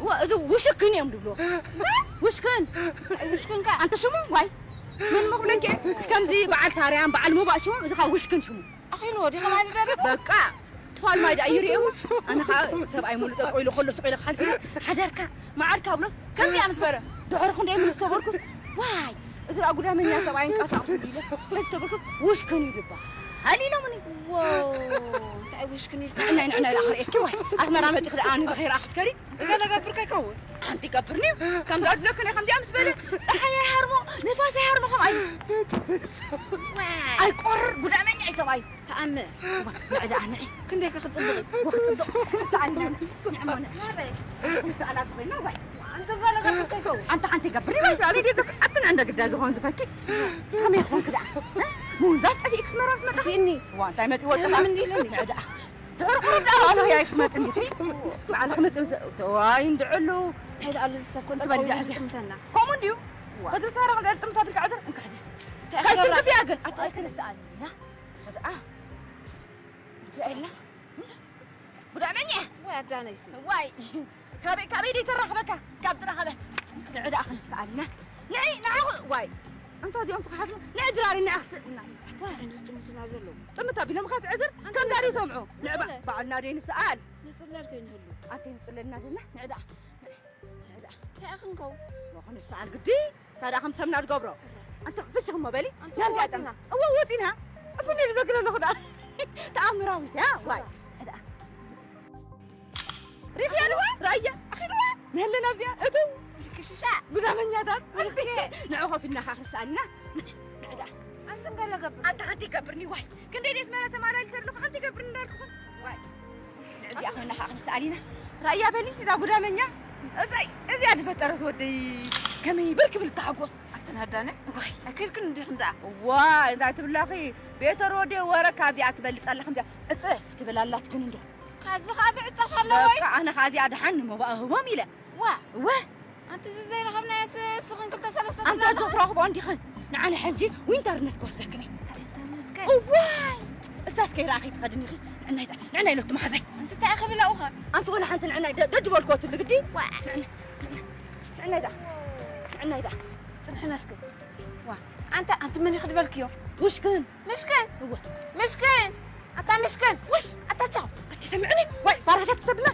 ዋ፣ እዚ ውሽክን እዮም ዝብልዎ። ውሽክን። ውሽክን ከ? ኣንተ ሽሙ ዋይ። ምን መኽብለኪ? ከምዚ በዓል ታርያን በዓል ሙባእ ሽሙ፣ እዚ ኸዓ ውሽክን ሽሙ። ኣኺልዎ ዲኻ ማለት ደረበ? በቃ፣ ትፋል ማይ ደኣ ይርእየዎ። ኣነ ኸዓ ሰብኣይ ሙሉ ጠጠው ኢሉ ከሎ ስቕ ኢለ ክሓልፍ ኢለ፣ ሓደርካ፣ መዓርካ ብሎስ፣ ከምዚኣ ምስ በለ፣ ድሕሪ ክንደይ ምልስ ተበልኩስ፣ ዋይ፣ እዚ ደኣ ጉዳመኛ ሰብኣይ እንቀሳቕሱ ኢለ፣ ሕዚ ተበልኩስ፣ ውሽክን እዩ ዝበሃል ኢሎምኒ። ዋው፣ እንታይ ውሽክን ኢልካ? ንዕናይ፣ ንዕናይ ደኣ ክርእየኪ ዋይ። ኣስመራ መጺኺ ደኣ ኣነ ከይረኣኽት ከዲ? እንታይ ነገብር ከይከውን? ሓንቲ ይገብርኒ፣ ከምዛ ዝብለክን እየ፣ ከምዚኣ ምስ በለ፣ ጸሓይ ኣይሃርሞ፣ ንፋስ ኣይሃርሞ፣ ከምኣ እዩ። ኣይቆርር፣ ጉዳመኛ እዩ ሰብኣይ። ተኣምር። ንዕ ደኣ ንዒ። ክንደይ ከ ክጽብቕ? ወ ክጽብቕ። ተኣምር። ንዕሞ ንዕ። ናበይ? ንሰኣላ ኮይና ዋይ። ኣንተ ባለጋ ከይከው። ኣንተ ሓንቲ ገብሪ ወይ ባለ ዲብ ኣትን እንደ ግዳ ዝኾን ዝፈኪ። ከመይ ይኾን ክዳ? ሙንዛፍ ጠፊእክስ መራፍ መጣ። ፊኒ። ዋ እንታይ መጺ ወጥና? ምን ኢለኒ? ንዕ ደኣ። ድሕሪ ቁሩብ ደኣ ኣሉ ያይ ክመጥ እንዲኺ። ባዕልኺ መጽ ተዋይ እንድዕሉ። እንታይ ደኣ ኣሉ ዝሰብ ኮን ትበል ተቀውዩ ደኣ። ዝጥምተና። ከምኡ እንዲዩ። ዋ። ከዚ ሰራ ገልጥምታ ብልካ ዕድር እንካ። እንታይ ከይትንክፍያ ግን ኣታ ኣይክንስኣልና። ደኣ። እንታይ ኢልና? ጉዳመኛ። ወይ ኣዳነይሲ። ዋይ። ካበይ፣ ካበይ ደይ ተራኽበካ? ካብ ዝረኸበት። ንዕ ደኣ ክንስኣልና። ንዒ፣ ንዓኹ፣ ዋይ። እንተ እዚኦም ትኸሓቱ፣ ንዕ ድራሪ፣ ንዕ ኣኽትእልና። ኣታ፣ እንዲ ጥምትና ዘለዉ። ጥምታ ቢሎም ኸት ዕዝር፣ ኣንተ ከም ዳሪ ነበር። ሰምዑ። ንዕ ባ-፣ ንበለ። ባዕልና ደይ ንስኣል። ንጽለል ከይንህሉ። ኣንተ ንጽለልና ዘለና፣ ንዕ ደኣ። ንዕ ደኣ። እንታይ ኣኽንከው? ወ ክንስኣል ግዲ። ታዲያ ከም ሰምና ዝገብሮ። ኣንተ ፍሽኽ እሞ በሊ። ኣንተ ናብዚ ወጢና። ኣጠና። እወ ወጢና። እፍኒ ልበግረ ኣለኹ ደኣ። ተኣምራዊት እያ። ዋይ። ደኣ። ሪፍያ ኣለዋ? ራያ። ኣኺልዋ? ንህለ ናብዚኣ። እቱ። ክሽሻ። ጉዳመኛታት። ንዑ ኮፍ ኢልና ኸዓ ክንስኣል ኢና። ንዕ ደኣ። ኣንተ እንታይ ለገብር? ኣንተ ሓንቲ ይገብርኒ ዋይ። ክንደይ ደስ መራ ተማላሊሰ ኣለኹ። ሓንቲ ይገብርኒ እንዳልኩኹም። ዋይ። እዚኣ ኮይና ከዓ ክንስኣል ኢና። ራእያ በሊ፣ እዛ ጉዳመኛ። እዛ፣ እዚኣ ዝፈጠረስ ወደይ ከመይ ብር ክብል ተሓጎስ። ኣትን ሃዳነ? ዋይ። ኣከድክን እንዲኽን ደኣ? ዋይ፣ እንታይ ትብላኺ? ቤተር ወደይ ወረ ካብዚኣ ትበልጽ ኣላ፣ ከምዚኣ ዕጽፍ ትብል ኣላትክን እንዶ። ካብዚ ከዓ ብዕጸፍ ኣለዎ ወይ? በቃ፣ ኣነ ከዓ እዚኣ ደሓን ንመባእ እህቦም ኢለ። ዋ። ወ። ኣንቲ እዚ ዘይረኸብናዮ ስ-፣ ስኽን ክልተ ሰለስተ ኣንተ ትብላ ኣለኻ? ትረኽቦ እንዲኽን። ንዓነ ሕጂ ዊንተርነት ክወስደክን እየ። እንታይ ኢንተርነት ከ? እዋይ! እሳስ ከይረኣኺ ትኸድኒ ኢኺ። ንዕናይ ዳ-፣ ንዕናይ ሎቲ መሓዘይ። ኣንቲ እንታይ ኢኺ ብለኡኻ? ኣንቲ ወላ ሓንቲ ንዕናይ ደ-፣ ደድ በልክዎ ትብሊ ግዲ? ዋ! ንዕናይ፣ ንዕናይ ዳ-፣ ንዕናይ ዳ-፣ ጽንሕና እስኪ። ዋ! ኣንታ፣ ኣንቲ መን ኢኺ ድበልክዮ? ውሽክን። ምሽክን? እወ። ምሽክን? ኣታ ምሽክን? ወይ! ኣታ ቻው! ኣቲ ሰምዕኒ? ወይ! ፋራታት ተብላ!